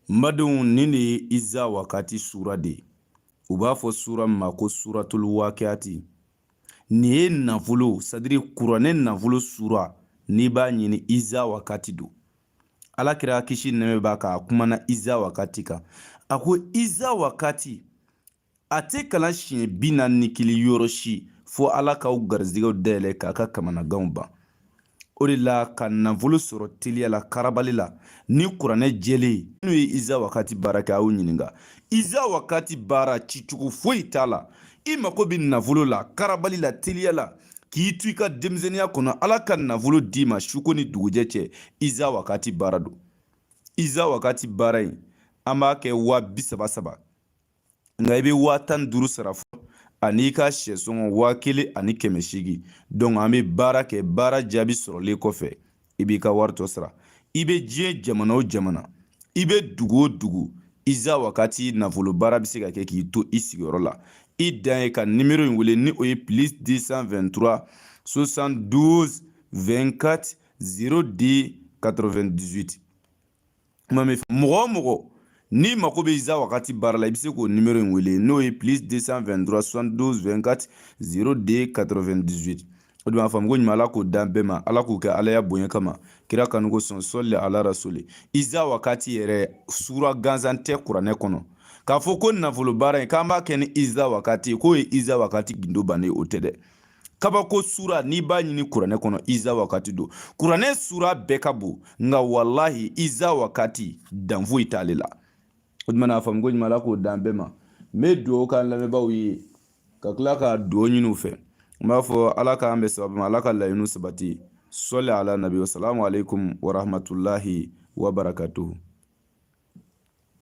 N badenw, nin de ye iza wakati sura de ye. U b'a fɔ sura min ma ko suratul wakiati. Nin ye nafolo, c'est-à-dire kuranɛ nafolo sura, n'i b'a ɲini, iza wakati don. Ala kira kisi nɛmɛ b'a kan, a kumana iza wakati kan. A ko iza wakati a tɛ kalan siɲɛ 41 yɔrɔ si fo Ala k'aw garizigɛw dayɛlɛ k'a ka kamanaganw ban. O de la, ka nafolo sɔrɔ teliya la, karabali la, ni kuranɛ jɛlen. N'u ye iza wakati baara kɛ, a y'u ɲininka. Iza wakati baara cicogo foyi t'a la. I mako bɛ nafolo la, karabali la, teliya la, k'i to i ka denmisɛnninya kɔnɔ, Ala ka nafolo d'i ma suko ni dugujɛ cɛ, iza wakati baara don. Iza wakati baara in, an b'a kɛ 30 saba, nka i bɛ 15 sara fɔlɔ ani i ka sɛsɔngɔ 1800. Donc an bɛ baara kɛ, baara jaabi sɔrɔlen kɔfɛ, i b'i ka wari tɔ sara. I bɛ diɲɛ jamana o jamana, i bɛ dugu o dugu, iza wakati nafolo baara bɛ se ka kɛ k'i to i sigiyɔrɔ la. I dan ye ka nimero in wele, ni o ye plus 223 72 24 02 98. Kuma min fɔ, mɔgɔ o mɔgɔ n'i mako bɛ iza wakati baara la, i bɛ se k'o nimero in wele, n'o ye plus 223 72 24 02 98. O de b'a faamu ko ɲuman, Ala k'o dan bɛɛ ma, Ala k'o kɛ Alaya bonya kama, kira kanu kosɔn, sɔli ala rasuli. Iza wakati yɛrɛ sura gansan tɛ kuranɛ kɔnɔ k'a fɔ ko nafolo baara in, k'an b'a kɛ ni iza wakati, k'o ye iza wakati gindo bannen, o tɛ dɛ. Kabako sura, n'i b'a ɲini kuranɛ kɔnɔ, iza wakati don. Kuranɛ sura bɛɛ ka bon, nka walahi iza wakati dan foyi t'ale la. O tuma n'a faamu ko ɲuman, Ala k'o dan bɛɛ ma. N bɛ dugawu k'an lamɛnbaaw ye, ka tila ka dugawu ɲini u fɛ. N b'a fɔ Ala k'an bɛn sababu ma, Ala ka laɲiniw sabati. Sɔli ala nabi. Wasalamu alaikum warahmatulahi wabarakatuhu.